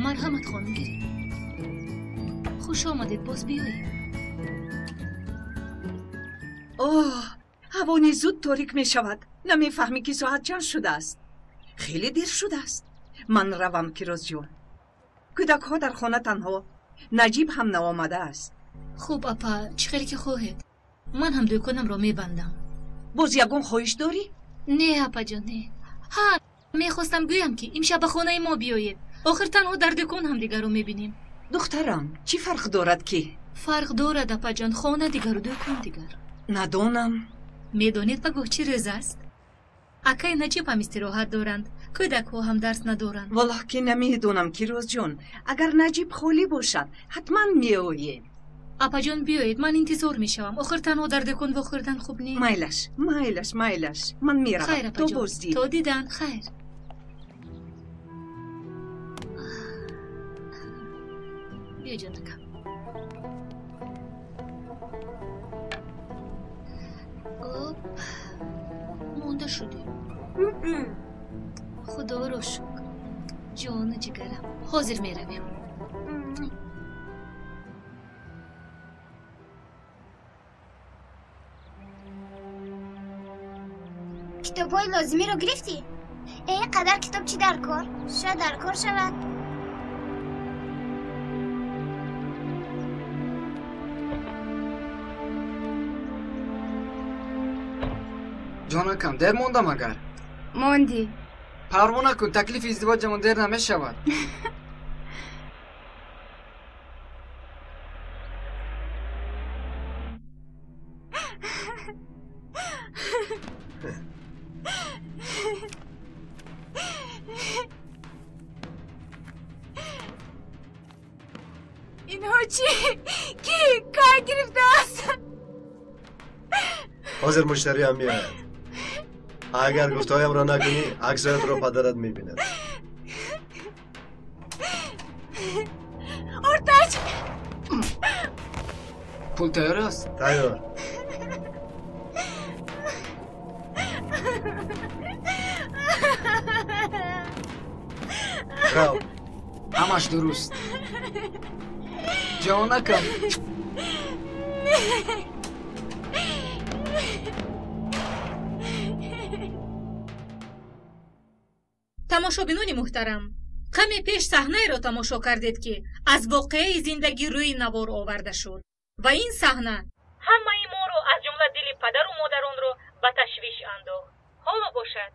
Марҳамат хонум, гиред. Хуш омадед, боз биёед. Оҳ, ҳаво низ зуд торик мешавад. Намефаҳмӣ ки соат чанд шудааст? Хеле дер шудааст. Ман равам, Кирозҷон. Кӯдакҳо дар хона танҳо. Наҷиб ҳам наомадааст. Хуб, апа, чӣ хеле ки хоҳед. Ман ҳам дӯконамро мебандам. Боз ягон хоҳиш дорӣ? Не, апаҷон, не. Ҳа, мехостам гӯям ки имшаб ба хонаи мо биёед. Охир танҳо дар дӯкон ҳамдигарро мебинем. Духтарам, чӣ фарқ дорад ки? Фарқ дорад, апаҷон, хона дигару дӯкон дигар. Надонам. Медонед пагоҳ чӣ рӯз аст? Акаи Наҷиб ҳам истироҳат доранд, кӯдакҳо ҳам дарс надоранд. Валлоҳ ки намедонам, Кирозҷон. Агар Наҷиб холӣ бошад, ҳатман меоем. Апаҷон, биёед, ман интизор мешавам. Охир танҳо дар дӯкон вохӯрдан хуб нест. Майлаш, майлаш, майлаш. Ман меравам. Хайр, То апаҷон. боздид. То дидан, хайр. Биё, ҷонакам. Оп, монда шудем. Худоро шукр. Ҷону ҷигарам. Ҳозир меравем. Китобҳои лозимиро гирифтӣ? Ин қадар китоб чӣ дар кор? Шояд дар кор шавад. Ҷонакам, дер мондам агар? Мондӣ. Парво накун, таклифи издивоҷамон дер намешавад. Инҳо чӣ? Кӣ кай гирифтааст? Ҳозир муштариам меояд. Агар гуфтаҳоямро накунӣ, аксаятро падарат мебинад. Ортач! Пул тайёр аст? Тайёр. Рав. Ҳамаш дуруст. Ҷонакам. Тамошобинони муҳтарам, каме пеш саҳнаеро тамошо кардед, ки аз воқеаи зиндагӣ рӯи навор оварда шуд ва ин саҳна ҳамаи моро, аз ҷумла дили падару модаронро ба ташвиш андохт. Ҳоло бошад,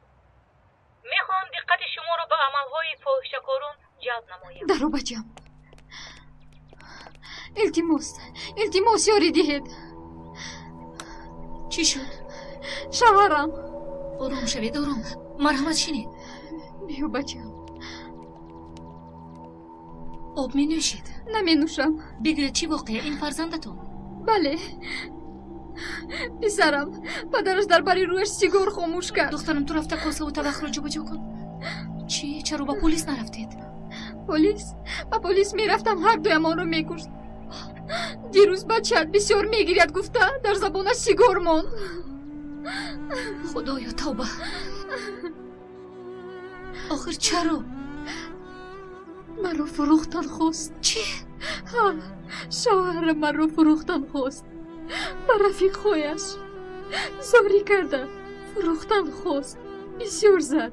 мехоҳам диққати шуморо ба амалҳои фоҳишакорон ҷалб намоям. Даро, бачам. Илтимос, илтимос, ёрӣ диҳед. Чӣ шуд? Шавҳарам. Ором шавед, ором. Марҳамат, шинед. Биё, бачам. Об менӯшед? Наменӯшам. Бигӯед, чӣ воқеа? Ин фарзандатон? Бале, писарам. Падараш дар бари рӯяш сигор хомӯш кард. Духтарам, ту рафта косаву табақро ҷобаҷо кун. Чӣ? Чаро ба полис нарафтед? Полис? Ба полис мерафтам, ҳар дуямонро мекушт. Дирӯз бачаат бисёр мегиряд гуфта, дар забонаш сигор монд. Худоё, тавба! Охир чаро? Маро фурӯхтан хост. Чӣ? Ҳа, шавҳарам маро фурӯхтан хост. Ба рафиқҳояш зорӣ карда фурӯхтан хост. Бисёр зад.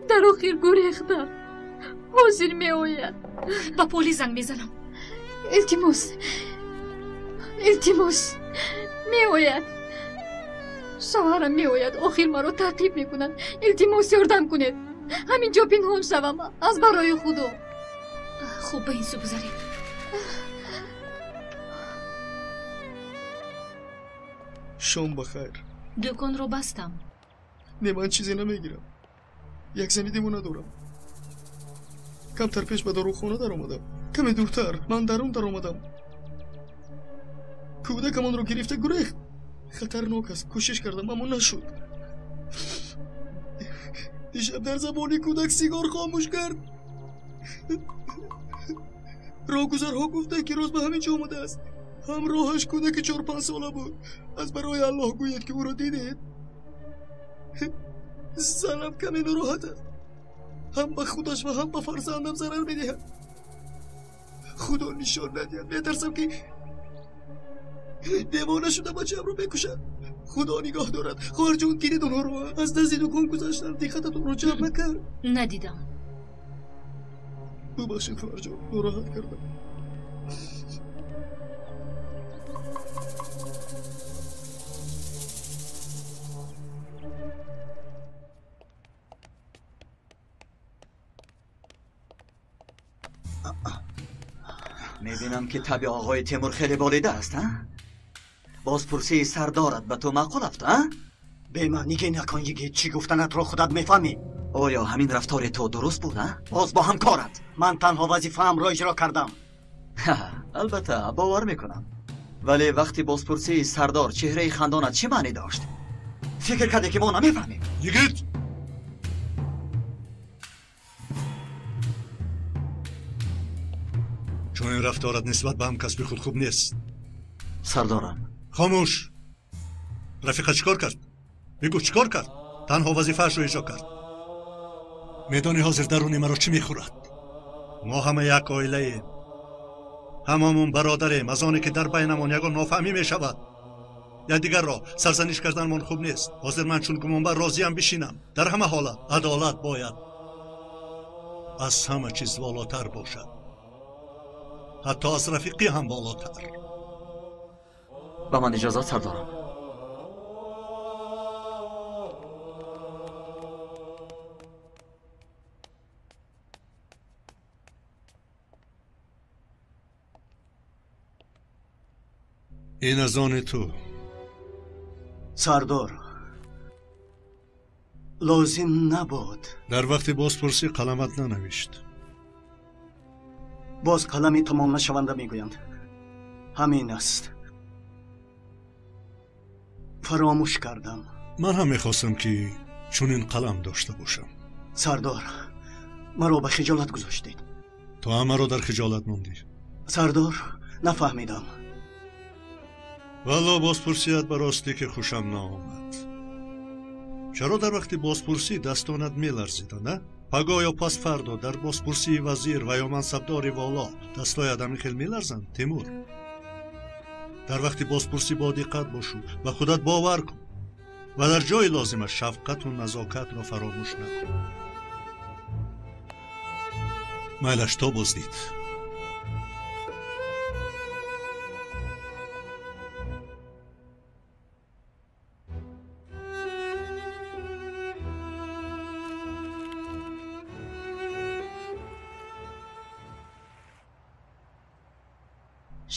Дар охир гурехтам. Ҳозир меояд. Ба полис занг мезанам. Илтимос, илтимос, меояд. Шавҳарам меояд, охир маро таъқиб мекунад. Илтимос, ёрдам кунед. Ҳамин ҷо пинҳон шавам, аз барои Худо. Хуб, ба ин сӯ гузаред. Шом ба хайр. Дӯконро бастам. Не, ман чизе намегирам. Як зани девона дорам. Камтар пеш ба дорухона даромадам. Каме дуртар ман дарун даромадам. Кӯдакам онро гирифта гурехт. Хатарнок аст. Кӯшиш кардам, аммо нашуд. Дишаб дар забони кӯдак сигор хомӯш кард. Роҳгузарҳо гуфтанд, ки рӯз ба ҳамин ҷо омадааст. Ҳамроҳаш кӯдаки 4-5 сола буд. Аз барои Аллоҳ гӯед, ки ӯро дидед. Занам каме нороҳат аст. Ҳам ба худаш ва ҳам ба фарзандам зарар медиҳад. Худо нишон надиҳад, метарсам ки девона шуда бачаамро мекушад. Худо нигоҳ дорад. Хоҳарҷон, дидед онҳоро? Аз назди дукон гузаштам, диққататонро ҷалб накард? Надидам. Бубахшед, хоҳарҷон, нороҳат кардам. Мебинам ки таби оғои Темур хеле болида аст, а? Бозпурсии сардорат ба ту маъқул афт, а? Бемаъниге накун, йигит, чӣ гуфтанатро худат мефаҳмӣ. Оё ҳамин рафтори ту дуруст буд, а? Боз бо ҳамкорат. Ман танҳо вазифаамро иҷро кардам. Албатта, бовар мекунам. Вале вақти бозпурсии сардор чеҳраи хандонат чӣ маънӣ дошт? Фикр кардӣ ки мо намефаҳмем? Йигит! Чунин рафторат нисбат ба ҳамкасби худ хуб нест. Сардорам. Хомӯш! Рафиқа чӣ кор кард? Бигӯ, чӣ кор кард? Танҳо вазифаашро иҷро кард. Медонӣ ҳозир даруни маро чӣ мехӯрад? Мо ҳама як оилаем. Ҳамамон бародарем. Аз оне ки дар байнамон ягон нофаҳмӣ мешавад, якдигарро сарзаниш карданамон хуб нест. Ҳозир ман чун гумонбар розиям бишинам. Дар ҳама ҳолат адолат бояд аз ҳама чиз волотар бошад, ҳатто аз рафиқӣ ҳам болотар. Ба ман иҷозат, сардорам. Ин аз они ту. Сардор, лозим набуд. Дар вақти бозпурсӣ қаламат нанавишт. Боз қалами тамом нашаванда мегӯянд. Ҳамин аст. Фаромӯш кардам. Ман ҳам мехостам ки чунин қалам дошта бошам. Сардор, маро ба хиҷолат гузоштед. Ту ҳам маро дар хиҷолат мондӣ. Сардор, нафаҳмидам. Валло, бозпурсият ба ростӣ ки хушам наомад. Чаро дар вақти бозпурсӣ дастонат меларзида, на? Пагоҳ ё пас фардо дар бозпурсии вазир ва ё мансабдори воло дастҳоят ҳамин хел меларзанд, Темур? Дар вақти бозпурсӣ бодиққат бошу, ба худат бовар кун ва дар ҷои лозима шафқату назокатро фаромӯш накун. Майлаш, то боздид.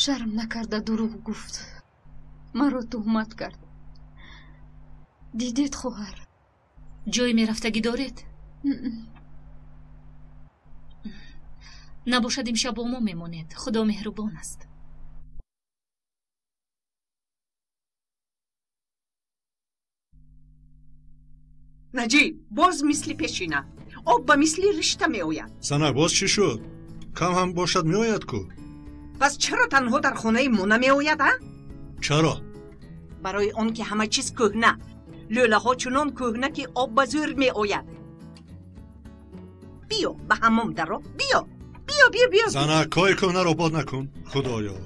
Шарм накарда дурӯғ гуфт, маро туҳмат кард. Дидед, хоҳар? Ҷое мерафтагӣ доред? Набошад имшаб бо мо мемонед. Худо меҳрубон аст. Наҷиб, боз мисли пешина об ба мисли ришта меояд. Занак, боз чӣ шуд? Кам ҳам бошад меояд ку. Пас чаро танҳо дар хонаи мо намеояд, а? Чаро? Барои он ки ҳама чиз кӯҳна. Лӯлаҳо чунон кӯҳна, ки об ба зӯр меояд. Биё, ба ҳаммом даро. Биё, биё, биё, биё. Занак, кори кӯҳнаро бод накун. Худоё.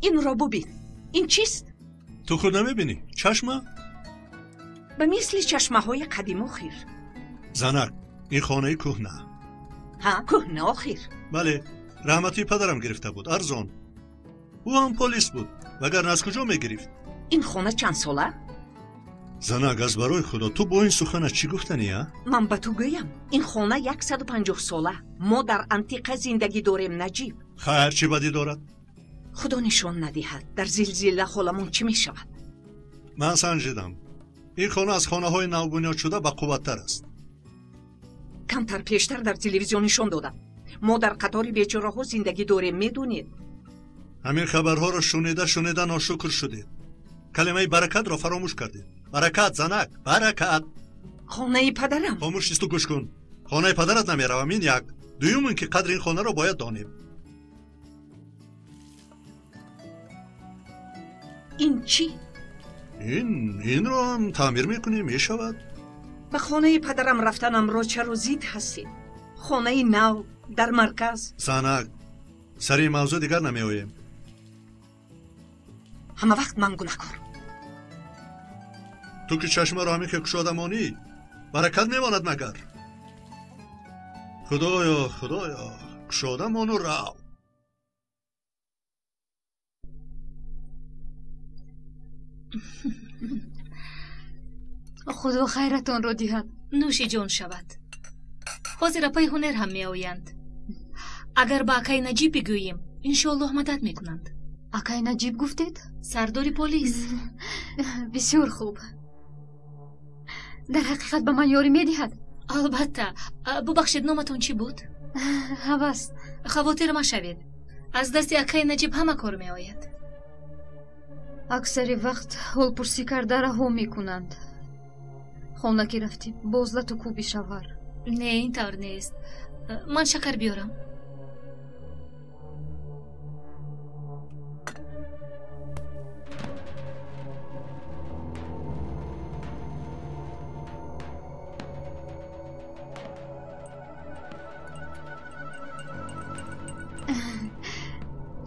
Инро бубин. Ин чист? Ту худ намебинӣ? Чашма? Ба мисли чашмаҳои қадим охир. Занак, ин хонаи кӯҳна. Ҳа, кӯҳна охир. Бале, раҳматии падарам гирифта буд, арзон. Ӯ ҳам полис буд, вагарна аз куҷо мегирифт? Ин хона чанд сола? Занак, аз барои худо, ту бо ин суханат чӣ гуфтанӣ, а? Ман ба ту гӯям, ин хона 150 сола. Мо дар антиқа зиндагӣ дорем, Наҷиб. Хайр, чӣ бадӣ дорад? Худо нишон надиҳад, дар зилзила ҳоламон чӣ мешавад? Ман санҷидам. Ин хона аз хонаҳои навбунёдшуда бақувваттар аст. Камтар пештар дар телевизион нишон додам. Мо дар қатори бечораҳо зиндагӣ дорем, медонед? Ҳамин хабарҳоро шунида шунида ношукр шудед. Калимаи баракатро фаромӯш кардед. Баракат, занак, баракат. Хонаи падарам. Хомӯш исту гӯш кун. Хонаи падарат намеравам, ин як. Дуюм ин ки қадри ин хонаро бояд донем. Ин чӣ? Инро ҳам таъмир мекунем, мешавад. Ба хонаи падарам рафтанамро чаро зид ҳастед? Хонаи нав дар марказ. Занак, сари ин мавзӯъ дигар намеоем. Ҳама вақт ман гунаҳкор. Ту ки чашмаро ҳамин ки кушода монӣ, баракат мемонад магар? Худоё, худоё, кушода мону рав. Худо хайратонро диҳад. Нӯши ҷон шавад. Ҳозир апаи ҳунер ҳам меоянд. Агар ба акай Наҷиб бигӯем, иншоаллоҳ мадад мекунанд. Акай Наҷиб гуфтед? Сардори полис. Бисёр хуб. Дар ҳақиқат ба ман ёрӣ медиҳад? Албатта. Бубахшед, номатон чӣ буд? Ҳавас. Хавотир машавед. Аз дасти акай Наҷиб ҳама кор меояд. Аксари вақт ҳолпурсӣ карда раҳо мекунанд. Хона ки рафтӣ, боз лату кӯби шавҳар. Не, ин тавр нест. Ман шакар биёрам.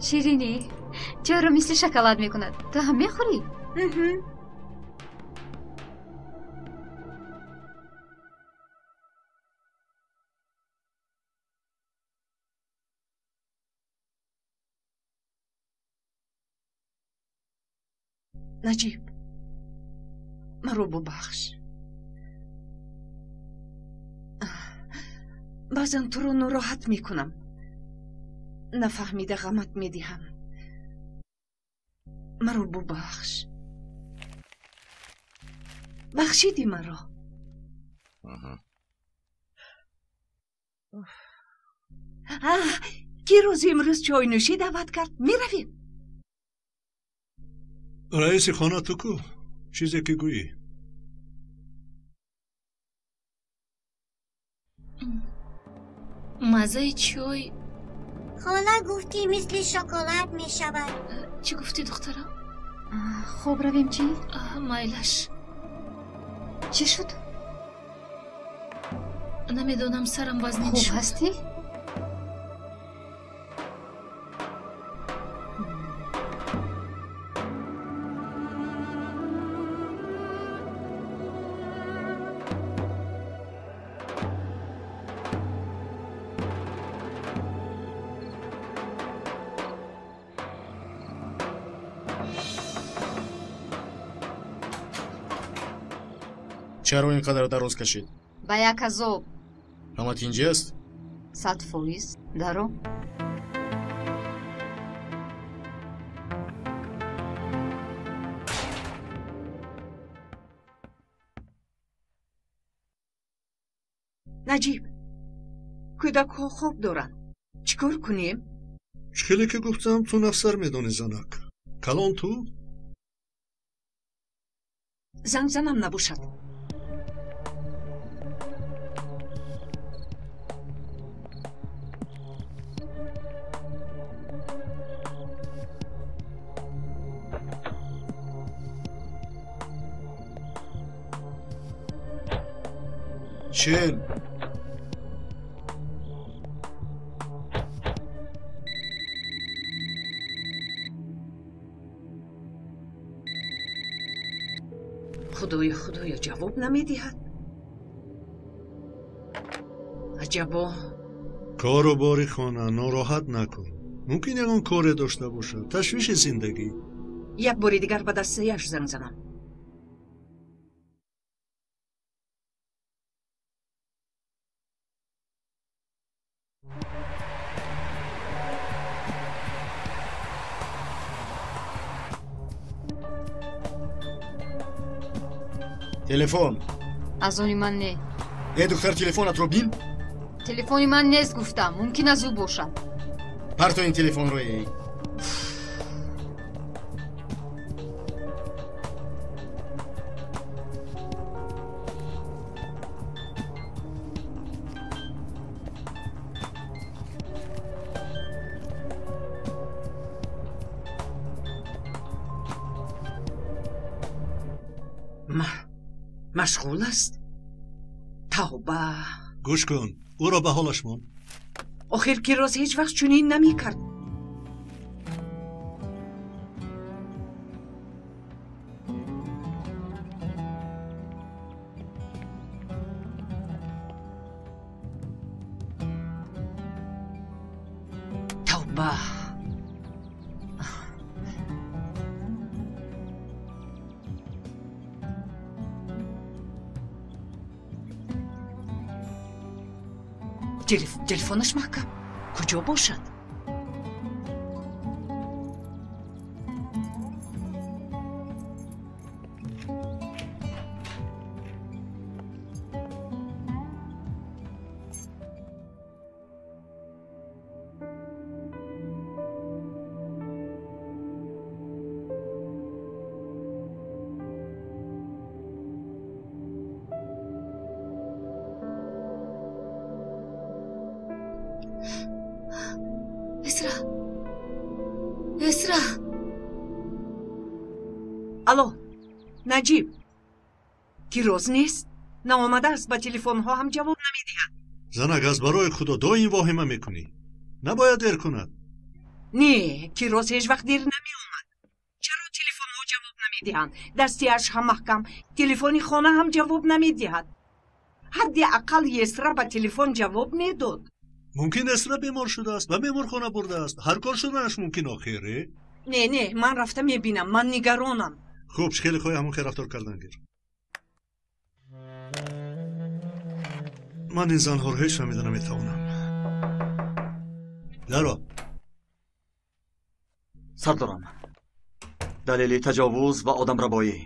Ширинӣ, чаро мисли шоколад мекунад? Ту ҳам мехӯрӣ? Наҷиб, маро бубахш. Баъзан туро нороҳат мекунам. Нафаҳмида ғамат медиҳам. Маро бубахш. Бахшиди маро. Ки рӯзи имрӯз чойнӯшӣ даъват кард? Меравем. Раиси хона ту ку? Чизе ки гӯӣ. Маззаи чой. Хола гуфт, ки мисли шоколад мешавад. Чӣ гуфтӣ, духтарам? Хоб равем чӣ? Майлаш. Чӣ шуд? Намедонам, сарам вазнин хуб шуд. Ҳастӣ? Чаро ин қадар дароз кашид? Ба як азоб. Ҳама тинҷӣ аст? 100%. Даро. Наҷиб, кӯдакҳо хоб доранд. Чӣ кор кунем? Чӣ хеле ки гуфтам, ту нафсар медонӣ, занак. Калон ту? Занг занам набошад. Чел. Худоё, худоё, ҷавоб намедиҳад. Аҷабо. Кору бори хона нороҳат накун. Мумкин ягон коре дошта бошад. Ташвиши зиндагӣ. Як бори дигар ба дастаяш занг занам. Телефон. Аз они ман не. Э, духтар, телефонатро бин. Телефони ман нест, гуфтам. Мумкин аз ӯ бошад. Парто ин телефонро, эй. Машғул аст? Тавба! Гӯш кун, ӯро ба ҳолаш мон. Охир Кироз ҳеҷ вақт чунин намекард. Тавба! Телефонаш маҳкам. Куҷо бошад? Эсра, Эсра. Алло, Наҷиб, Кироз нест? Наомадааст, ба телефонҳо ҳам ҷавоб намедиҳад. Занак, аз барои худо доим воҳима мекунӣ. Набояд дер кунад. Не, Кироз ҳеҷ вақт дер намеомад. Чаро телефонҳо ҷавоб намедиҳанд? Дастиаш ҳам маҳкам, телефони хона ҳам ҷавоб намедиҳад. Ҳадди ақал Есра ба телефон ҷавоб медод. Мумкин Эсра бемор шудааст, ба беморхона бурдааст. Ҳар кор шуданаш мумкин охир. Не, не, ман рафта мебинам, ман нигаронам. Хуб, хеле хоҳӣ ҳамон хел рафтор кардан гир. Ман ин занҳоро ҳеҷ фаҳмида наметавонам. Даро. Сардорам, далели таҷовуз ва одамрабоӣ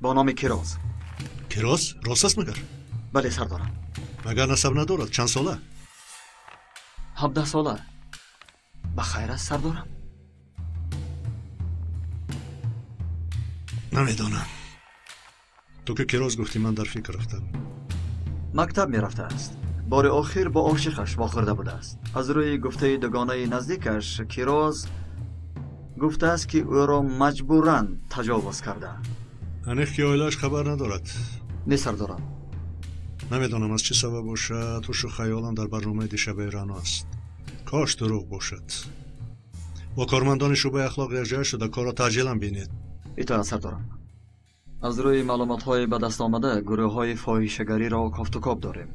бо номи Кироз. Кироз? Рост аст магар? Бале, сардорам. Магар насаб надорад? Чанд сола? 17 сола. Ба хайр аст, сардорам? Намедонам. Ту ки Кироз гуфтӣ, ман дар фикр рафтам. Мактаб мерафтааст. Бори охир бо ошиқаш вохӯрда будааст. Аз рӯи гуфтаи дугонаи наздикаш, Кироз гуфтааст, ки ӯро маҷбуран таҷовуз карда. Аниқ ки оилааш хабар надорад? Не, сардорам. Намедонам аз чӣ сабаб бошад, ҳушу хаёлам дар барномаи дишабаи Рано аст. Кош дурӯғ бошад. Бо кормандони шӯъбаи ахлоқ якҷоя шуда корро таъҷилан бинед. Итоат, сардорам. Аз рӯи маълумотҳои ба даст омада гурӯҳҳои фоҳишагариро кофтукоб дорем.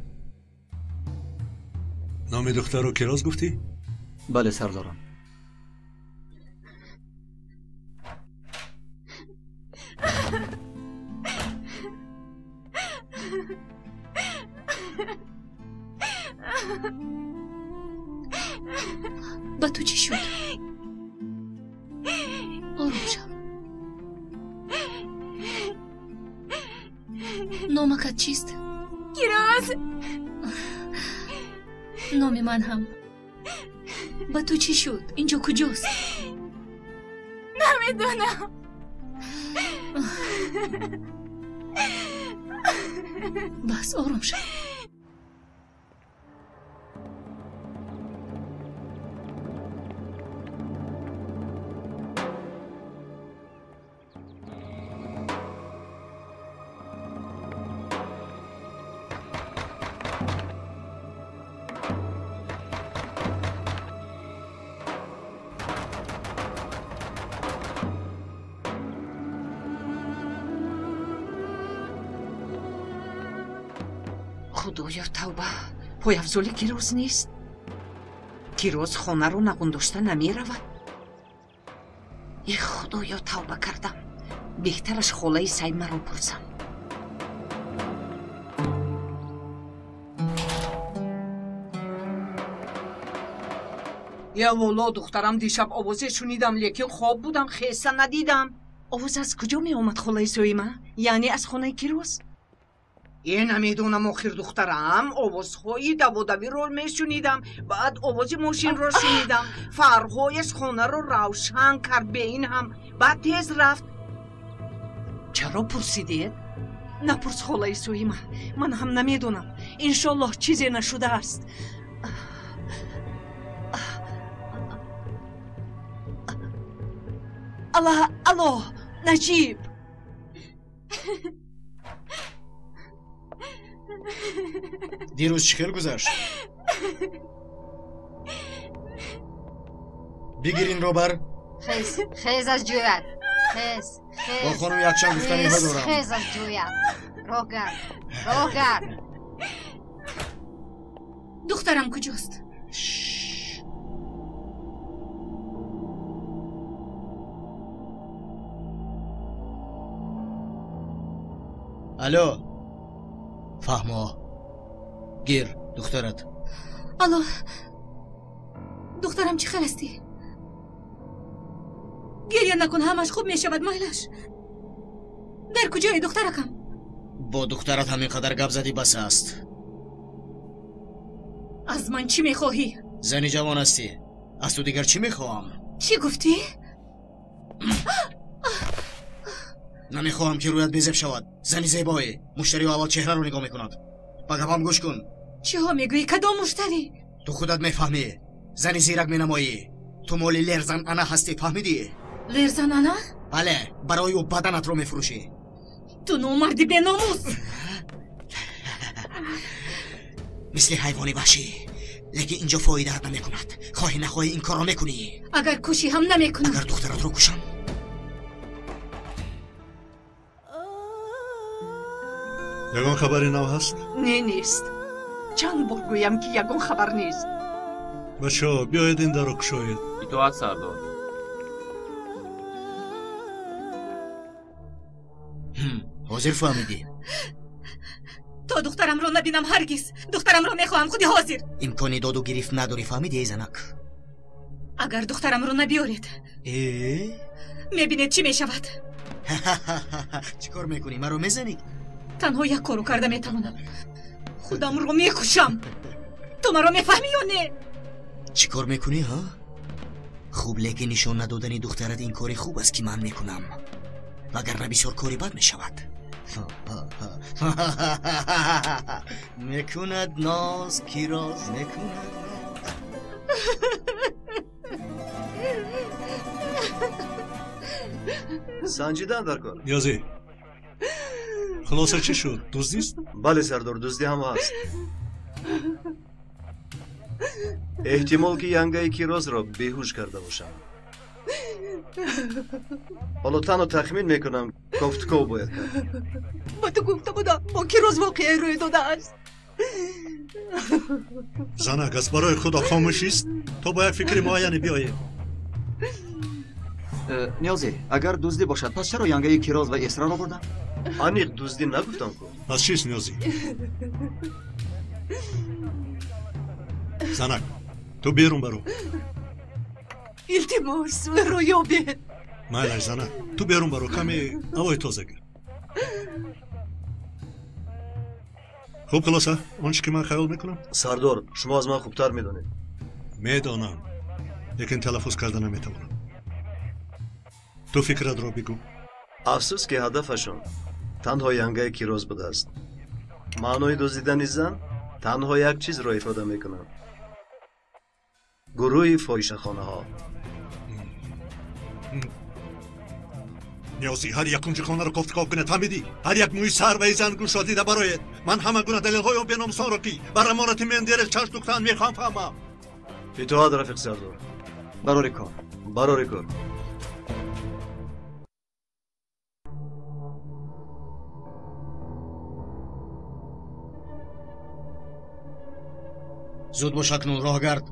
Номи духтарро Кироз гуфтӣ? Бале, сардорам. Ба ту чӣ шуд? Ором шав. Номакат чист? Кироз. Номи ман ҳам. Ба ту чӣ шуд? Инҷо куҷост? Намедонам. Бас, ором шав. Худоё, тавба! Пойафзоли Кироз нест. Кироз хонаро нағундошта намеравад. Э, худоё, тавба кардам. Беҳтараш холаи Саймаро пурсам. Я волло, духтарам, дишаб овозе шунидам, лекин хоб будам, хеса надидам. Овоз аз куҷо меомад, холаи Соима? Яъне аз хонаи Кироз? Е, намедонам, охир духтарам, овозҳои даводавиро мешунидам, баъд овози мошинро шунидам. Фарҳояш хонаро равшан кард, бе ин ҳам баъд тез рафт. Чаро пурсидед? Напурс, холаи Соима, ман ҳам намедонам. Иншоллоҳ чизе нашудааст. Алло, алло, Наҷиб. Дирӯз чӣ хел гузашт? Бигир инро бар. Хез, хез аз ҷоят. Хез, хез. Бо хонум якчанд гуфтаниҳо дорам. Хез аз ҷоят. Роҳ гард, роҳ гард. Духтарам куҷост? Алло, фаҳмо, гир духтарат. Алло, духтарам, чӣ хел ҳастӣ? Гиря накун, ҳамаш хуб мешавад, майлаш. Дар куҷое духтаракам? Бо духтарат ҳамин қадар гап задӣ, бас аст. Аз ман чӣ мехоҳӣ? Зани ҷавон ҳастӣ, аз ту дигар чӣ мехоҳам? Чӣ гуфтӣ? Намехоҳам ки рӯят безеб шавад. Зани зебое, муштариҳо аввал чеҳраро нигоҳ мекунад. Ба гапам гӯш кун. Чиҳо мегӯӣ? Кадом муштарӣ? Ту худат мефаҳмӣ. Зани зирак менамоӣ. Ту моли Лерзан ана ҳастӣ, фаҳмидӣ? Лерзан ана? Бале, барои ӯ баданатро мефурӯшӣ. Ту номарди беномус! Мисли ҳайвони ваҳшӣ. Лекин инҷо фоидаат намекунад. Хоҳӣ нахоҳӣ ин корро мекунӣ. Агар кушӣ ҳам намекунам. Агар духтаратро кушам? Ягон хабари нав ҳаст? Не, нест. Чанд бор гӯям, ки ягон хабар нест. Бачаҳо, биёед ин дарро кушоед. Итоат, сардор. Ҳозир фаҳмидӣ? То духтарамро набинам ҳаргиз. Духтарамро мехоҳам худи ҳозир. Имкони доду гирифт надорӣ, фаҳмидӣ, эй занак? Агар духтарамро набиёред, мебинед чӣ мешавад. Чӣ кор мекунӣ? Маро мезанӣ? Танҳо як корро карда метавонам. Худамро мекушам. Ту маро мефаҳмӣ ё не? Чӣ кор мекунӣ, ҳа? Хуб, лекин нишон надодани духтарат ин кори хуб аст, ки ман мекунам. Вагарна бисёр кори бад мешавад. Мекунад ноз, Кироз, мекунад ноз. Санҷидан дар кор. Ниёзӣ, хулоса чӣ шуд? Дуздист? Бале, сардор, дуздӣ ҳам ҳаст. Эҳтимол, ки янгаи Кирозро беҳуш карда бошам. Ҳоло танҳо тахмин мекунам, кофтуков бояд кард. Ба ту гуфта будам, бо Кироз воқеае рӯй додааст. Занак, аз барои худо хомӯшист, то бо як фикри муайяне биёем. Ниёзӣ, агар дуздӣ бошад, пас чаро янгаи Кироз ва Эсраро бурданд? Аниқ дуздӣ нагуфтам ку. Пас чист, Ниёзӣ? Занак, ту берун баро. Илтимос, ӯро ёбед. Майлаш, занак, ту берун баро, каме ҳавои тоза гир. Хуб, хулоса, он чӣ ки ман хаёл мекунам? Сардор, шумо аз ман хубтар медонед. Медонам, лекин талаффуз карда наметавонам. Ту фикратро бигӯ. Афсӯс, ки ҳадафашон танҳо янгаи Кироз будааст. Маънои дуздидани зан танҳо як чизро ифода мекунад. Гурӯҳи фоҳишахонаҳо. Ниёзӣ, ҳар як кунҷи хонаро кофтуков кунед, фаҳмидӣ? Ҳар як мӯи сар ва зан гӯшро дида бароед. Ман ҳама гуна далелҳои он беномусонро, ки бар амонати Мендерес чашм духтаанд, мехоҳам фаҳмам. Итоат, рафиқ сардор. Барори кор. Барори кор. Зуд бош, акнун роҳ гард.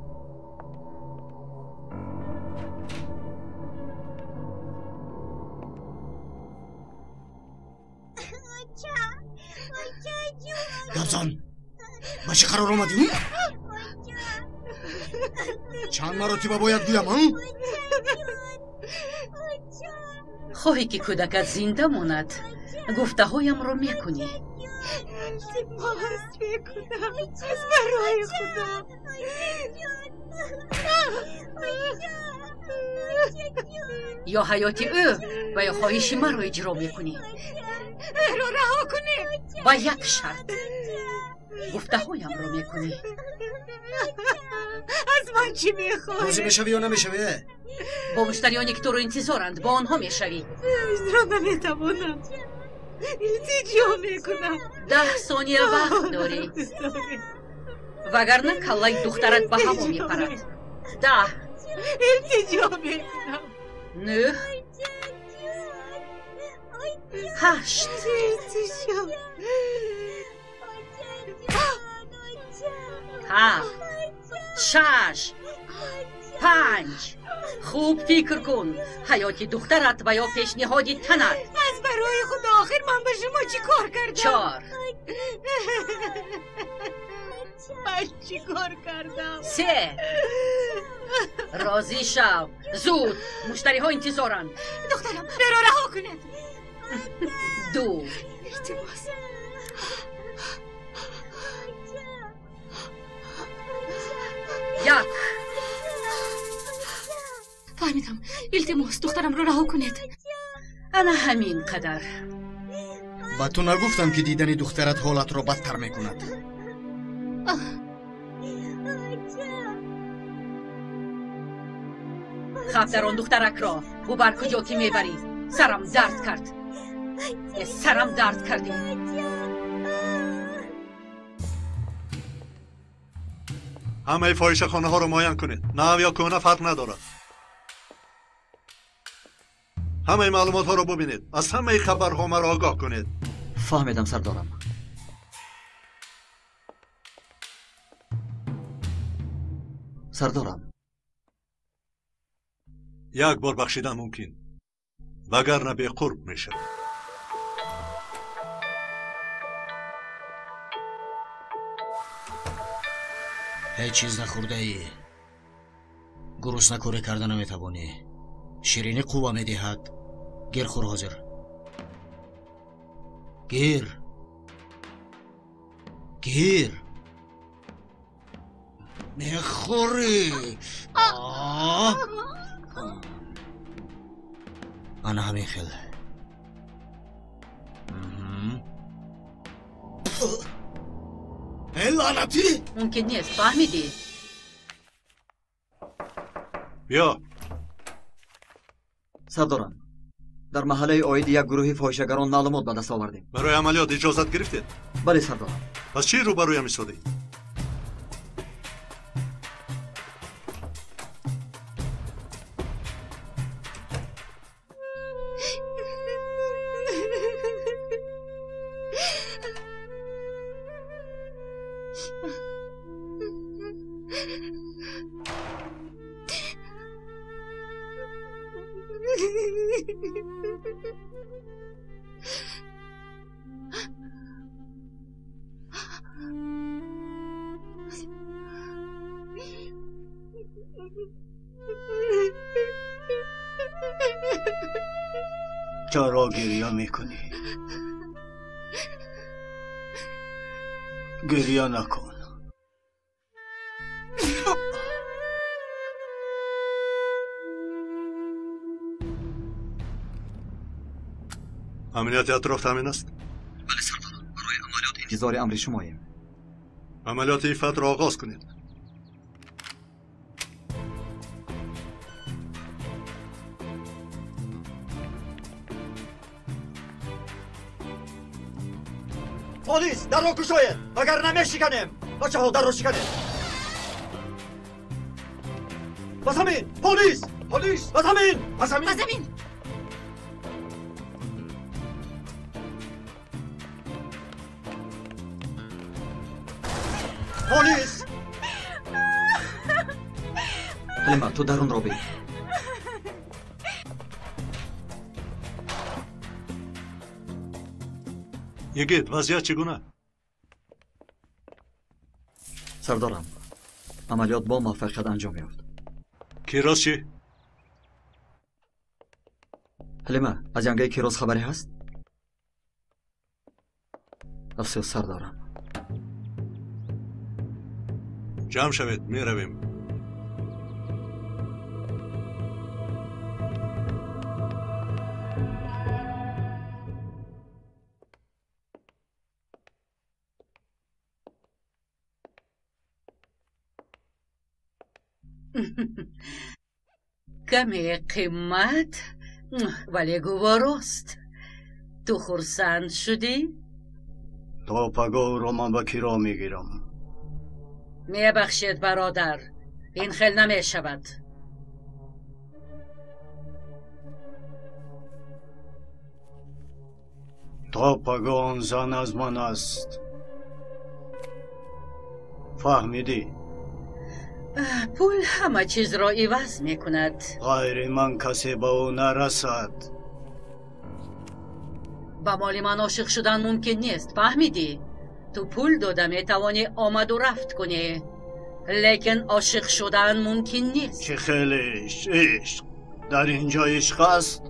Гапзан, ба чӣ қарор омадӣ? Чанд маротиба бояд гӯям? Хоҳӣ, ки кӯдакат зинда монад, гуфтаҳоямро мекунӣ. Илтимос мекунам, аз барои худо. Ё ҳаёти ӯ ва ё хоҳиши маро иҷро мекунӣ. Ӯро раҳо кунед. Ба як шарт: гуфтаҳоямро мекунӣ. Аз ман чӣ мехоҳӣ? Розӣ мешавӣ ё намешавӣ? Бо муштариёне, ки туро интизоранд, бо онҳо мешавӣ. Иҷро наметавонам. Илтиҷо мекунам. 10 сония вақт дорӣ. Вагарна каллаи духтарат ба ҳаво мепарад. 10. Илтиҷо мекунам. 9. 8. Илтиҷо. 7. 6. 5. Хуб фикр кун. Ҳаёти духтарат ва ё пешниҳоди танат. Аз барои худо охир ман ба шумо чӣ кор кардам? 4. Ман чӣ кор кардам? 3. Розӣ шав. Зуд. Муштариҳо интизоранд. Духтарам, маро раҳо кунед. 2. Илтимос. 1. Фаҳмидам. Илтимос, духтарамро раҳо кунед. Ана ҳамин қадар. Ба ту нагуфтам, ки дидани духтарат ҳолатро бадтар мекунад. Хабдар он духтаракро. Бубар куҷо ки мебарӣ. Сарам дард кард. Сарам дард кардӣ. Ҳамаи фоҳишахонаҳоро муайян кунед. Нав ё кӯҳна фарқ надорад. Ҳамаи маълумотҳоро бубинед. Аз ҳамаи хабарҳо маро огоҳ кунед. Фаҳмидам, сардорам. Сардорам. Як бор бахшидан мумкин, вагарна беқурб мешавад. Ҳеҷ чиз нахӯрдаӣ. Гурусна корӣ карда наметавонӣ. Ширинӣ қувва медиҳад. Гир хӯр ҳозир. Гир. Гир. Мехӯрӣ. Ана ҳамин хел. Э, лаънатӣ! Мумкин нест, фаҳмидӣ? Биё. Сардорам, дар маҳаллаи оиди як гурӯҳи фоҳишагарон маълумот ба даст овардем. Барои амалиёт иҷозат гирифтед? Бале, сардорам. Пас чӣ рӯбарӯям истодед? چرا گریه میکنی؟ گریه نکن. амнияти атроф таъмин аст? Бале, сардорам. Барои амалиёт интизори амри шумоем. Амалиёти иффатро оғоз кунед. Полис, дарро кушоед, вагарна мешиканем. Бачаҳо, дарро шиканед. Ба замин! Полис! Полис! Ба замин! Ба замин! Ба замин! Полис! Ҳалима, ту дарунро бин. Йигит, вазъият чӣ гуна? Сардорам, амалиёт бо муваффақият анҷом ёфт. Кироз чӣ? Ҳалима, аз янгаи Кироз хабаре ҳаст? Афсӯс, сардорам. Ҷамъ шавед, меравем. Каме қимат, вале гуворост. Ту хурсанд шудӣ? То пагоҳро ман ба киро мегирам. Мебахшед, бародар, ин хел намешавад. То пагоҳ он зан аз ман аст. Фаҳмидӣ? Пул ҳама чизро иваз мекунад. Ғайри ман касе ба ӯ нарасад. Ба моли ман ошиқ шудан мумкин нест, фаҳмидӣ? Ту пул дода метавонӣ омаду рафт кунӣ, лекин ошиқ шудан мумкин нест. Чӣ хеле ишқ? Дар ин ҷо ишқ аст?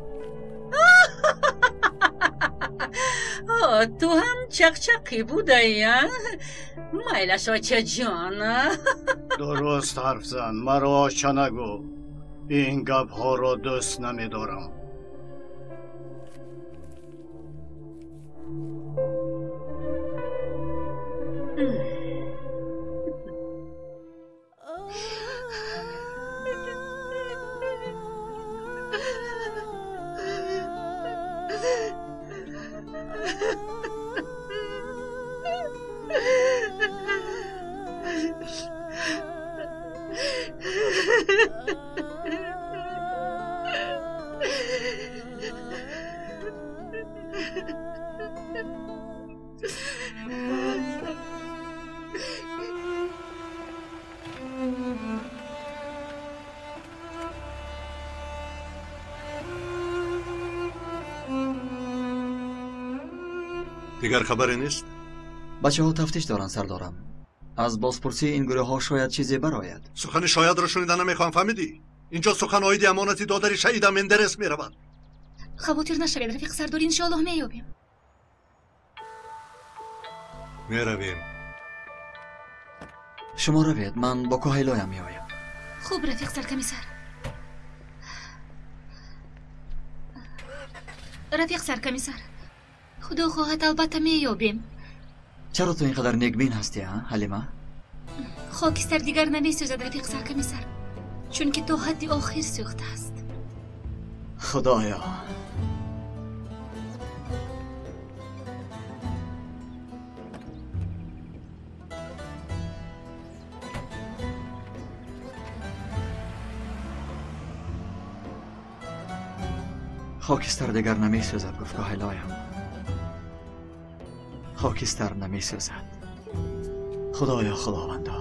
Ту ҳам чақчақӣ будаӣ, а? Майлаш, очаҷон. Дуруст ҳарф зан, маро оча нагӯ. Ин гапҳоро дӯст намедорам. Дигар хабаре нест? Бачаҳо тафтиш доранд, сардорам. Аз бозпурсии ин гурӯҳҳо шояд чизе барояд. Сухани шоядро шунида намехоҳам, фаҳмидӣ? Инҷо сухан оиди амонати додари шаҳида Мендерес меравад. Хавотир нашавед, рафиқ сардор, иншоаллоҳ меёбем. Меравем. Шумо равед, ман бо коҳилоям меоям. Хуб, рафиқ саркомиссар. Рафиқ саркомиссар, худо хоҳад, албатта меёбем. Чаро ту ин қадар некбин ҳастӣ, а, Ҳалима? Хокистар дигар намесӯзад, рафиқ саркомиссар, чунки то ҳадди охир сӯхтааст. Худоё! Хокистар дигар намесӯзад, гуфт коҳилоям. Хокистар намесӯзад. Худоё, худовандо.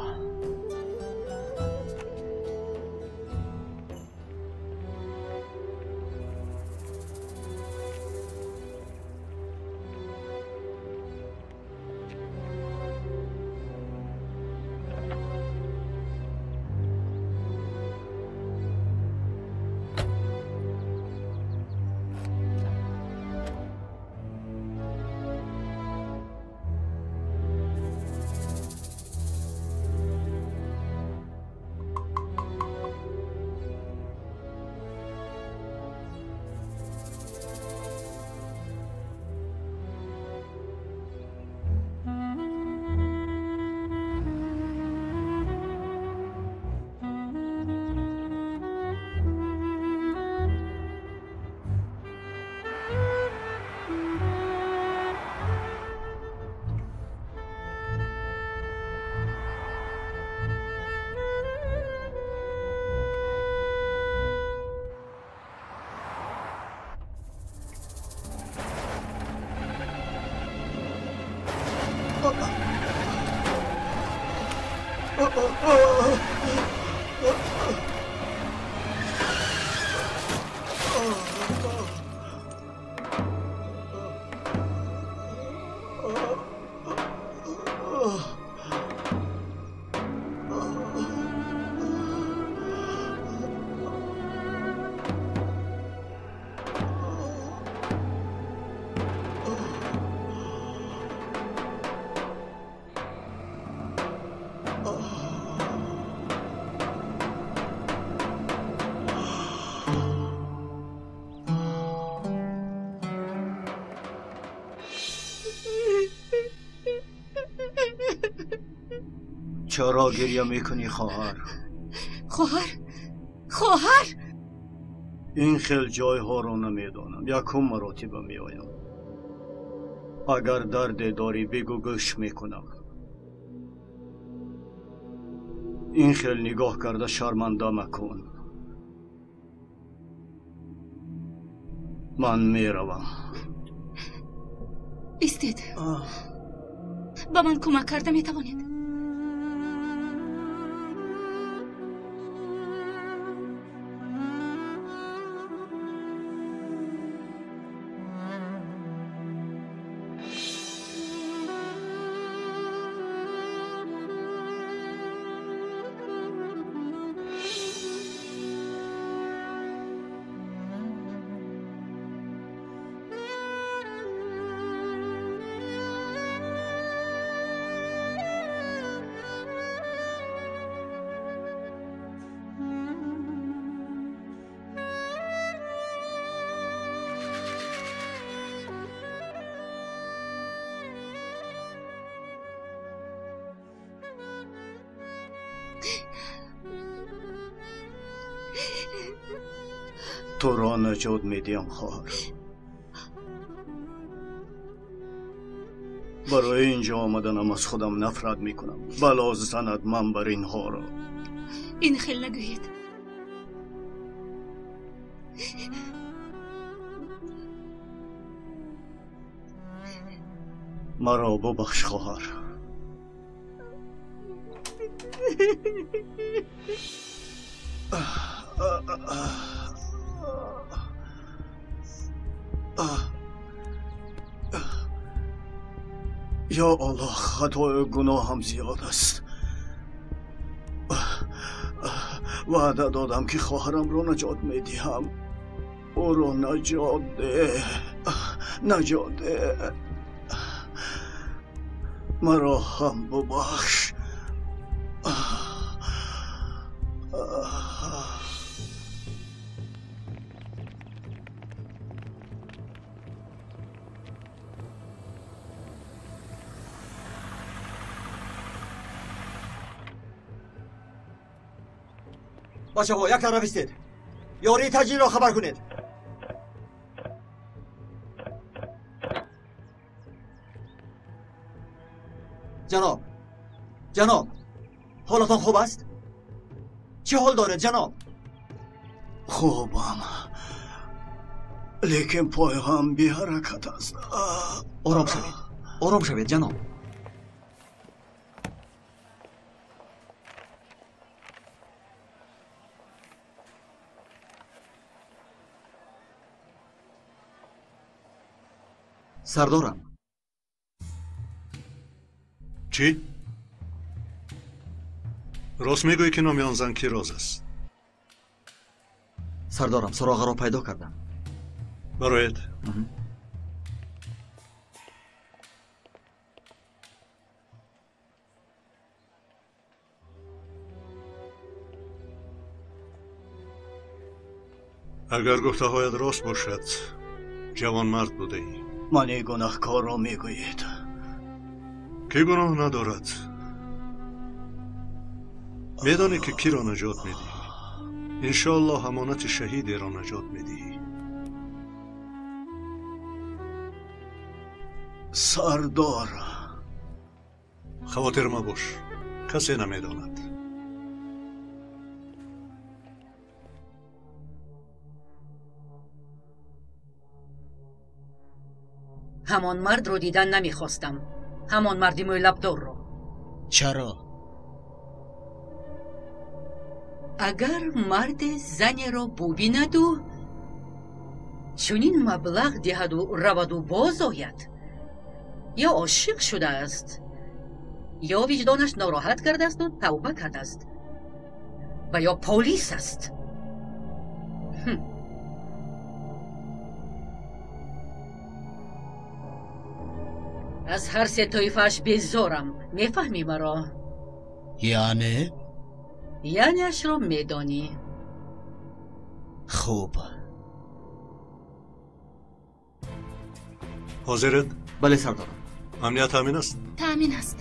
چرا گریه میکنی خواهر؟ خواهر؟ خواهر؟ این خیل جای ها رو نمیدانم، یکم مراتبه میآیم. Агар дарде дорӣ бигӯ, гӯш мекунам. Ин хел нигоҳ карда шарманда макун. Ман меравам. Истед. Ба ман кӯмак карда метавонед? Туро наҷот медиҳам, хоҳар. Барои инҷо омаданам аз худам нафрат мекунам. Бало занад ман бар инҳоро. Ин хел нагӯед. Маро бубахш, хоҳар. Ё Аллоҳ, хатою гуноҳам зиёд аст. Ваъда додам, ки хоҳарамро наҷот медиҳам. Ӯро наҷот деҳ, наҷот деҳ. Маро ҳам бубахш. Бачаҳо, як тараф истед. Ёрии таҷилро хабар кунед. Ҷаноб, ҷаноб, ҳолатон хуб аст? Чӣ ҳол доред, ҷаноб? Хубам, лекин пойҳам беҳаракат аст. Ором шавед, ором шавед, ҷаноб. Сардорам. Чӣ? Рост мегӯӣ, ки номи он зан Кироз аст? Сардорам, суроғаро пайдо кардам. Бароед. Агар гуфтаҳоят рост бошад, ҷавонмард будаӣ. Мани гунаҳкорро мегӯед. Кӣ гуноҳ надорад? Медонӣ, ки киро наҷот медиҳӣ? Иншоаллоҳ амонати шаҳидеро наҷот медиҳӣ. Сардор, хавотир мабош, касе намедонад. Ҳамон мардро дидан намехостам. Ҳамон марди мӯйлабдорро. Чаро? Агар марде занеро бубинаду чунин маблағ диҳаду раваду боз ояд, ё ошиқ шудааст, ё виҷдонаш нороҳат кардаасту тавба кардааст, ва ё полис аст. Аз ҳар се тоифааш безорам. Мефаҳмӣ маро? Яъне? Яънеашро медонӣ. Хуб. Ҳозиред? Бале, сардорам. Амният таъмин аст? Таъмин аст.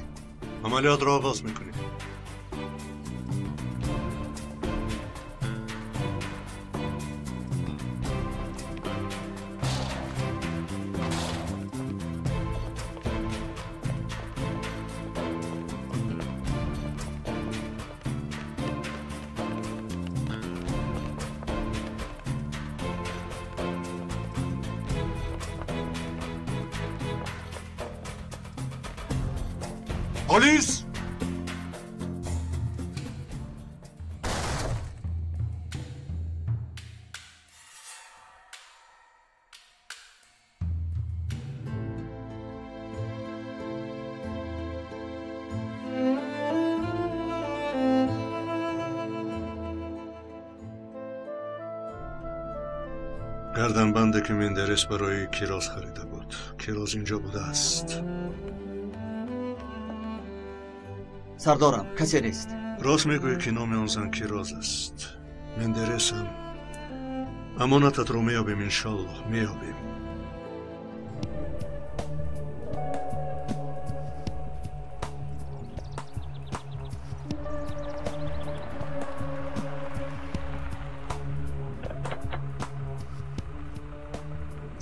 Амалиётро оғоз мекунем. Полис! Гарданбанде ки Мендерес барои Кироз харида буд. Кироз инҷо будааст. Сардорам, касе нест. Рост мегӯӣ ки номи он зан Кироз аст. Мендересам. Амонататро меёбем, иншоллоҳ, меёбем.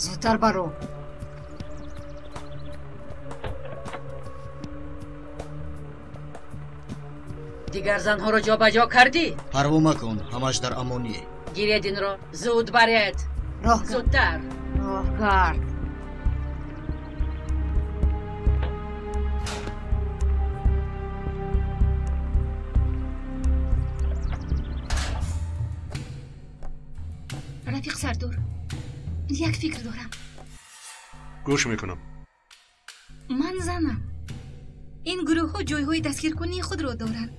Зудтар баро. Дигар занҳоро ҷобаҷо кардӣ? Парво макун, ҳамаш дар амоние. Гиред инро, зуд баред. Роҳ кард. Зудтар. Роҳ кард. Рафиқ Сардор, як фикр дорам. Гӯш мекунам. Ман занам. Ин гурӯҳҳо ҷойҳои дастгиркунии худро доранд.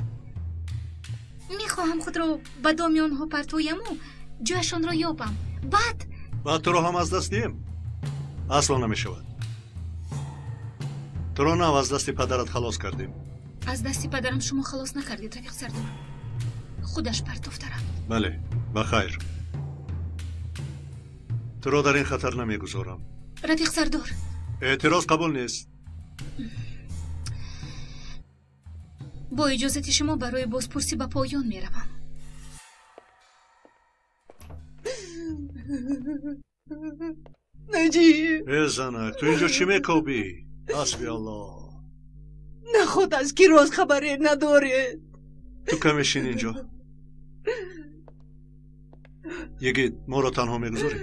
Мехоҳам худро ба доми онҳо партояму ҷояшонро ёбам. Баъд Баъд туро ҳам аз даст диҳем? Асло намешавад. Туро нав аз дасти падарат халос кардем. Аз дасти падарам шумо халос накардед, рафиқ Сардор. Худаш партофта рафт. Бале, ба хайр. Туро дар ин хатар намегузорам. Рафиқ Сардор. Эътироз қабул нест. Бо иҷозати шумо барои бозпурсӣ ба поён меравам. Наҷиб! Э занак, ту инҷо чӣ мекобӣ? Ҳасби Аллоҳ. Наход аз Кироз хабаре надоред. Ту каме шин инҷо. Йигит, моро танҳо мегузорӣ?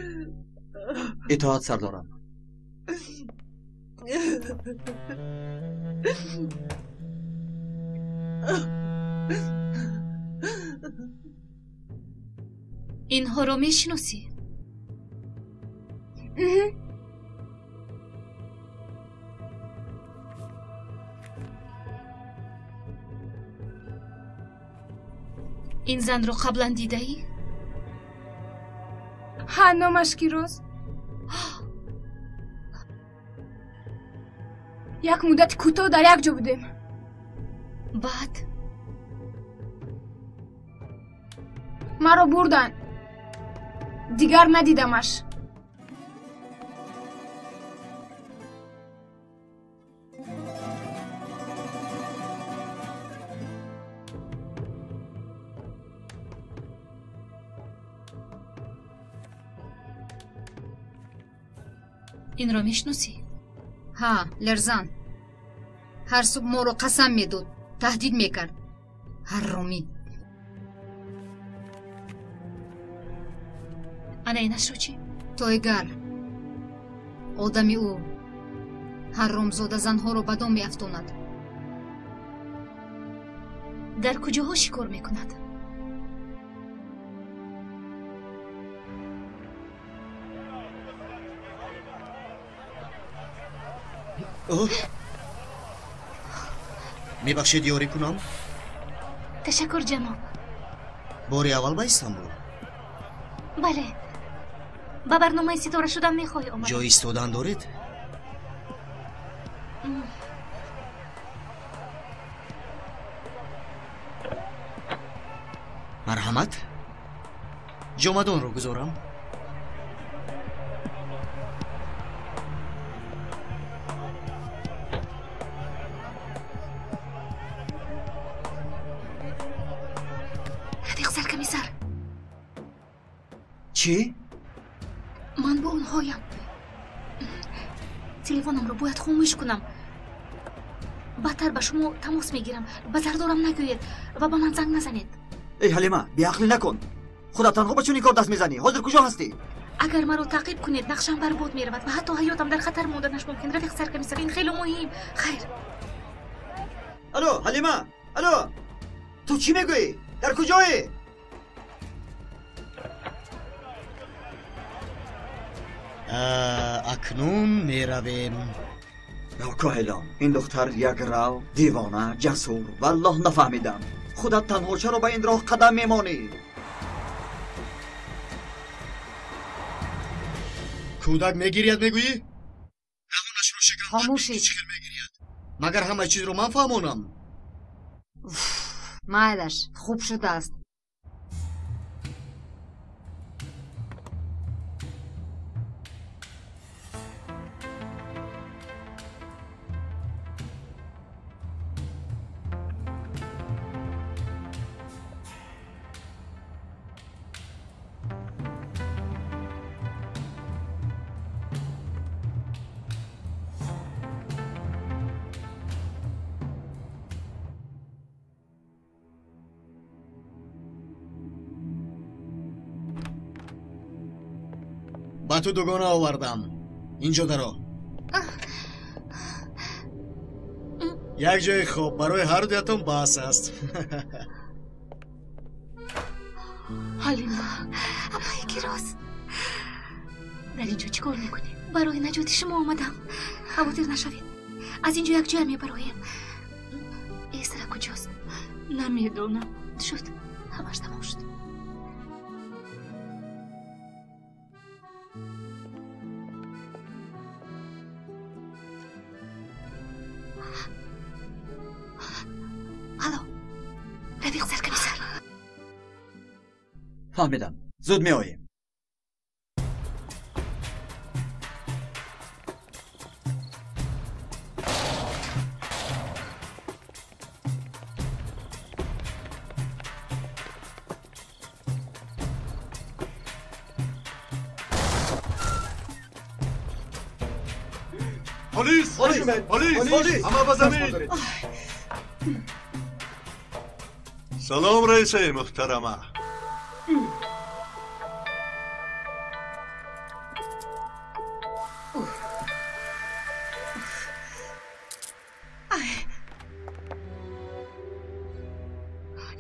Итоат сардорам. Инҳоро мешиносӣ? Ин занро қаблан дидаӣ? Ҳа, номаш Кироз. Як муддати кӯтоҳ дар як ҷо будем. Баъд? Маро бурданд. Дигар надидамаш. Инро мешиносӣ? Ҳа, Лерзан. Ҳар субҳ моро қасам медод, таҳдид мекард. Ҳарромӣ. Ана инашро чӣ? Тойгар. Одами ӯ. Ҳарромзода занҳоро ба дом меафтонад. Дар куҷоҳо шикор мекунад? Мебахшед, ёрӣ кунам? Ташаккур, ҷаноб. Бори аввал ба Истанбул? Бале. Ба барномаи ситора шудан мехоҳӣ омадам. Ҷои истодан доред? Марҳамат, ҷомадонро гузорам. Рафиқ саркомиссар. Чӣ? Ман бо онҳоям. Телефонамро бояд хомӯш кунам. Баъдтар ба шумо тамос мегирам. Ба сардорам нагӯед ва ба ман занг назанед. Эй Ҳалима, беақлӣ накун. Худат танҳо ба чунин кор даст мезанӣ. Ҳозир куҷо ҳастӣ? Агар маро таъқиб кунед, нақшам барбод меравад ва ҳатто ҳаётам дар хатар монданаш мумкин. Рафиқ саркомиссар, ин хеле муҳим. Хайр. Алло, Ҳалима, алло, ту чӣ мегӯӣ? Дар куҷоӣ? Акнун меравем. Коҳилон, ин духтар як рав, девона, ҷасур. Валлоҳ нафаҳмидам. Худат танҳо чаро ба ин роҳ қадам мемонӣ? Кӯдак мегирияд мегӯӣ? Даҳонашро шикам Хомӯшед. Чӣ хел мегирияд? Магар ҳамаи чизро ман фаҳмонам? Майлаш, хуб шудааст. Ба ту дугона овардам. Инҷо даро. Як ҷои хоб барои ҳар дуятон бас аст. Ҳалима, апаи Кироз, дар инҷо чӣ кор мекунӣ? Барои наҷоти шумо омадам. Хавотир нашавед, аз инҷо якҷоя мебароем. Эсра куҷост? Намедонам. Шуд, ҳамаш тамом шуд. Алло, рафиқ саркомиссар. Фаҳмидам, зуд меоем. Полис! Полис! Полис! Ҳама ба замин! Салом, раисаи муҳтарама.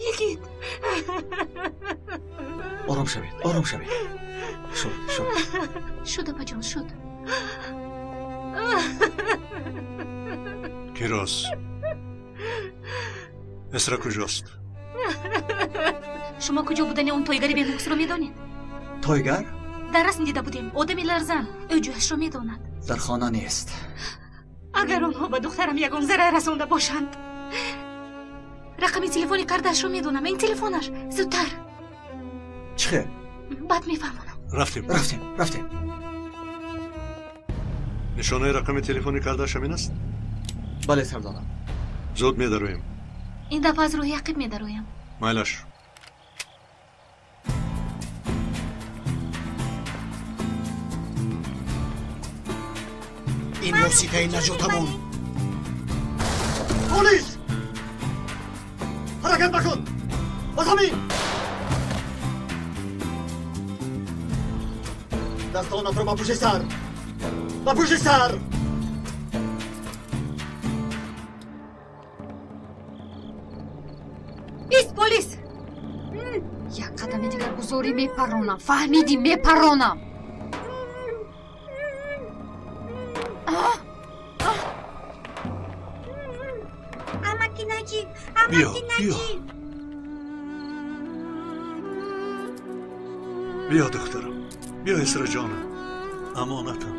Йигит! Ором шавед, ором шавед. Шуд, шуд. Шуд, апаҷон, шуд. Кироз, Эсра куҷост? Шумо куҷо будани он тойгари бенуксро медонед? Тойгар? Дар расм дида будем. Одами ларзан. Ӯ ҷояшро медонад. Дар хона нест. Агар онҳо ба духтарам ягон зарар расонда бошанд, рақами телефони кардашро медонам. Ин телефонаш. Зудтар. Чӣ хел? Баъд мефаҳмонам. Рафтем. Рафтем, рафтем. Нишонаи рақами телефони кардаш ҳамин аст? Бале, сардорам. Зуд медароем. Ин дафъа аз роҳи ақиб медароям. Майлаш. Ин воситаи наҷотамон. Полис! Ҳаракат накун! Ба замин! Дастонатро ба пушти сар! Ба пушти сар! Ист, полис! Як қадами дигар гузорӣ мепаронам. Фаҳмидӣ, мепаронам. Амаки Наҷиб, Биё, амаки биё. Наҷиб. Биё, духтарам. Биё, Эсра ҷонам. Амонатам.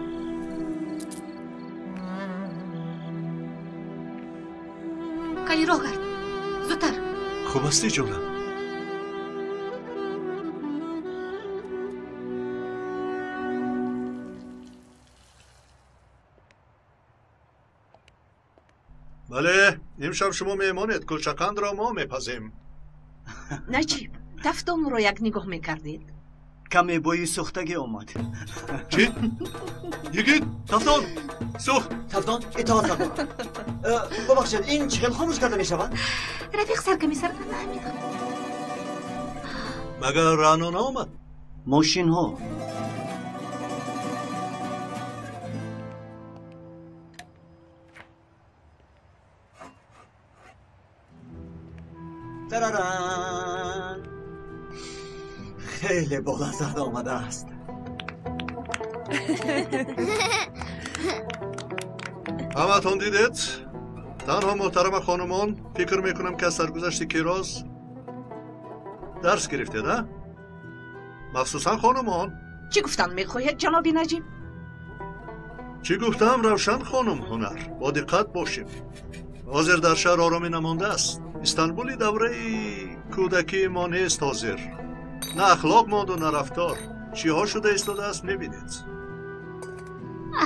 Кани роҳ гард. Зудтар. Хуб ҳастӣ, ҷонам? Бале, имшаб шумо меҳмонед, кулчақандро мо мепазем. Наҷиб, тафтонро як нигоҳ мекардед? Каме бӯи сӯхтагӣ омад. Чӣ? Йигит, тафтон! Сӯхт! Тафтон, итоат сардорам. Бубахшед, ин чӣ хел хомӯш карда мешавад? Рафиқ саркомиссар намедонам. Магар Раъно наомад? Мошинҳо. Тараран! Хеле болаззат омадааст. Ҳамаатон дидед? Танҳо муҳтарама хонумон, фикр мекунам ки аз саргузашти Кироз дарс гирифтед, а? Махсусан хонумон. Чӣ гуфтан мехоҳед, ҷаноби Наҷиб? Чӣ гуфтам, Равшан хонум ҳунар? Бо диққат бошем. Ҳозир дар шаҳр оромӣ намондааст. Истанбули давраи кӯдакии мо нест ҳозир. На ахлоқ монду, на рафтор. Чиҳо шуда истодааст, мебинед.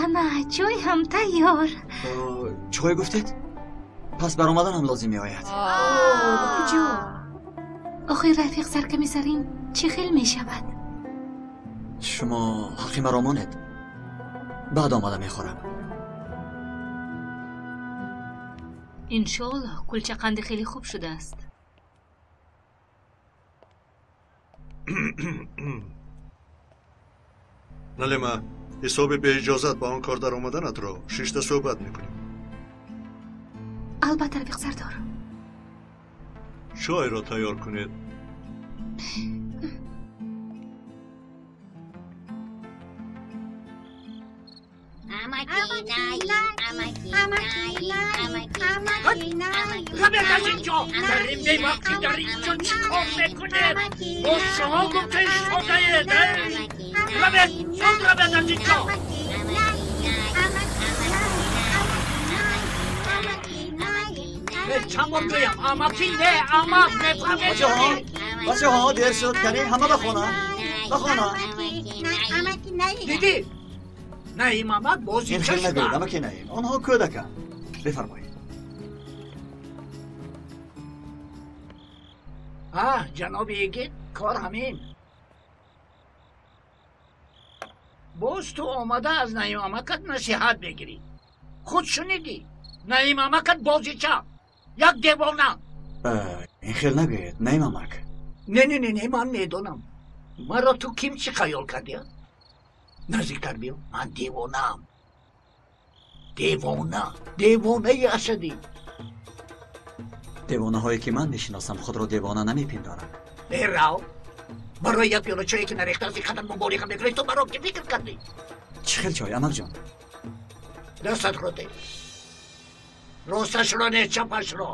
Ана, чой ҳам тайёр. Чой гуфтед? Пас баромаданам лозим меояд. Куҷо? Охир рафиқ саркамиссарин чӣ хел мешавад? Шумо ҳаққи маро монед. Баъд омада мехӯрам. Иншоаллоҳ кулчақанди хеле хуб шудааст. Налима, ҳисоби беиҷозат ба он кор даромаданатро шишта суҳбат мекунем. Албатта, рафиқ сардор. Чойро тайёр кунед. Равед аз инҷо! Дар ин бевақтӣ дар инҷо чӣ кор мекунед? Бо шумо гуфта истодаед? Равед, зуд равед аз инҷо! Чанд бор гӯям, амакӣ не, амак мефаҳмед? Бачаҳо, дер шуд, кани ҳама ба хона, ба хона. Дидӣ? Наим амак бозича Ин хел шуда. нагӯед, амаки Наим, онҳо кӯдаканд. Бифармоед. А, ҷаноби Игит, кор ҳамин. Боз ту омада аз Наим амакат насиҳат мегирӣ. Худ шунидӣ, Наим амакат бозича, як девона. Ин хел нагӯед, Наим амак. Не, не, не, не, ман медонам. Маро ту ким чӣ хаёл кардӣ? Наздиктар биё, ман девонаам. Девона, девонаи асадӣ. Девонаҳое ки ман мешиносам худро девона намепиндоранд. Э, рав, барои як пиёла чое ки нарехтааст ин қадар муболиға мекунӣ, ту маро ки фикр кардӣ? Чӣ хел чой, амакҷон? Дастатро де. Росташро не, чапашро.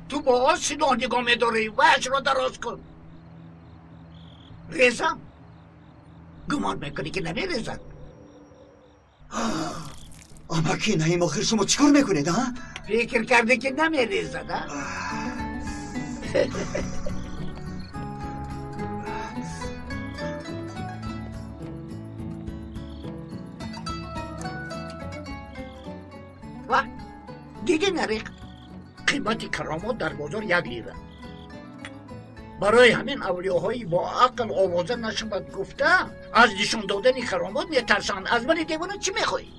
Ту бо он силоҳ нигоҳ медорӣ, ваяшро дароз кун. Резам? Гумон мекунӣ ки намерезад? Амаки Наим, охир шумо чӣ кор мекунед, а? Фикр кардӣ ки намерезад, а? Ва дидӣ нарехт? Қимати каромот дар бозор 1 лира. Барои ҳамин авлиёҳои бо ақл овоза нашавад гуфта аз нишон додани каромот метарсанд. Аз мани девона чӣ мехоҳӣ?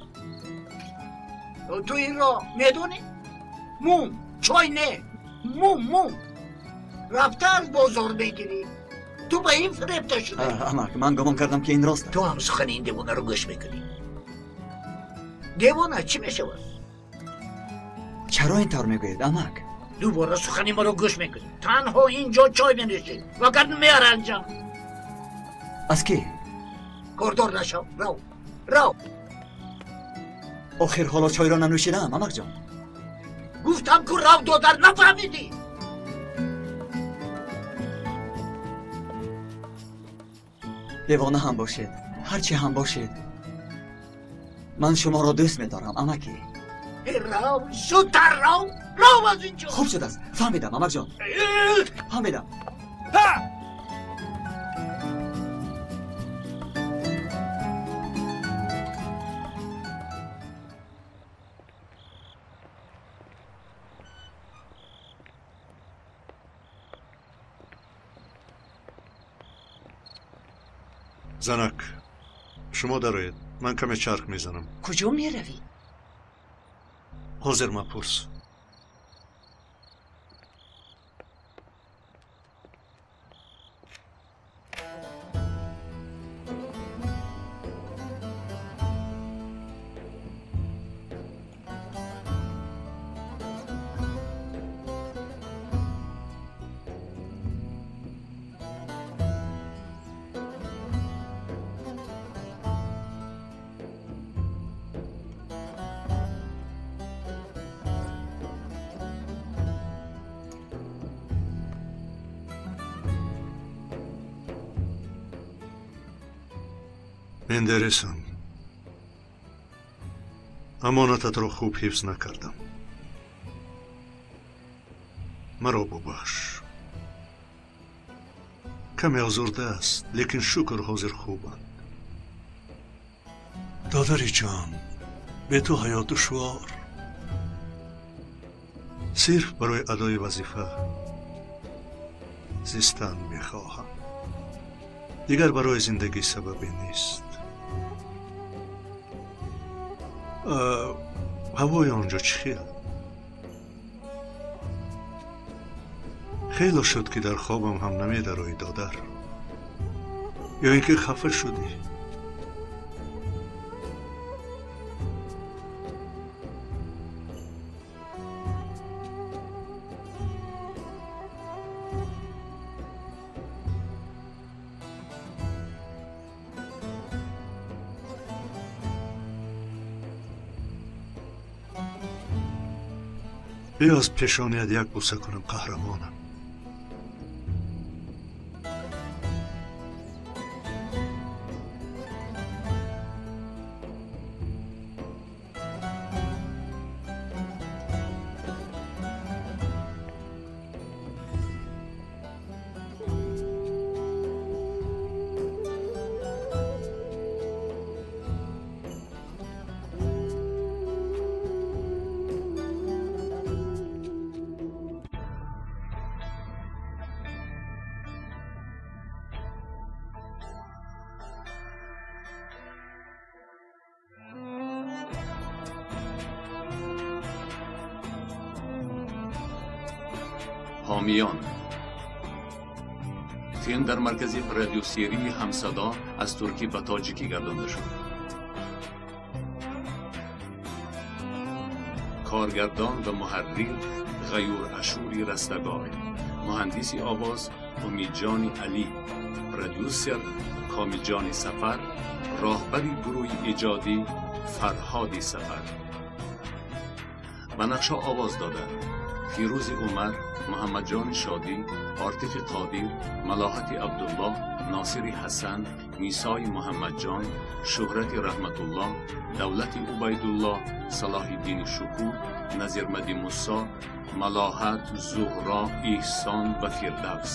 Ту инро медонӣ? Мум, чой не, мум, мум. Рафта аз бозор мегирӣ. Ту ба ин фиребта шудӣ. Амак, ман гумон кардам ки ин рост аст. Ту ҳам сухани ин девонаро гӯш мекунӣ. Девона чӣ мешавад? Чаро ин тавр мегӯед, амак? Дубора сухани маро гӯш мекунӣ. Танҳо ин ҷо чой менӯшӣ, вагарна меаранҷам. Аз кӣ? Кордор нашав, рав, рав. Охир ҳоло чойро нанӯшидаам, амакҷон. Гуфтам ку рав, додар, нафаҳмидӣ? Девона ҳам бошед, ҳарчи ҳам бошед, ман шуморо дӯст медорам, амакӣ. Рав, зудтар рав, рав аз ин ҷо. Хуб шудааст, фаҳмидам, амакҷон, фаҳмидам. Занак, шумо дароед, ман каме чарх мезанам. Куҷо меравӣ? Ҳозир мапурс. Мендересам, амонататро хуб ҳифз накардам. Маро бубахш. Каме озурда аст, лекин шукр ҳозир хубанд. Додари ҷон, бе ту ҳаёт душвор. Сирф барои адои вазифа зистан мехоҳам. Дигар барои зиндагӣ сабабе нест. Ҳавои он ҷо чӣ хел? Хело шуд, ки дар хобам ҳам намедароӣ, додар. Ё ин ки хафа шудӣ? Биё аз пешоният як бӯса кунам, қаҳрамонам. ҳомиён. Филм дар маркази продюсерии Ҳамсадо аз туркӣ ба тоҷикӣ гардонда шуд. Коргардон ва муҳаррир Ғаюр Ашури Растагор, муҳандиси овоз Умидҷони Алӣ, продюсер Комилҷони Сафар, роҳбари гурӯҳи эҷодӣ Фарҳоди Сафар. Ба нақшҳо овоз доданд Фирӯзи Умар, Муҳаммадҷони Шодӣ, Ортифи Қодир, Малоҳати Абдуллоҳ, Носири Ҳасан, Нисои Муҳаммадҷон, Шӯҳрати Раҳматуллоҳ, Давлати Убайдуллоҳ, Салоҳиддини Шукур, Назирмади Мусо, Малоҳат, Зуҳро, Эҳсон ва Фирдавс.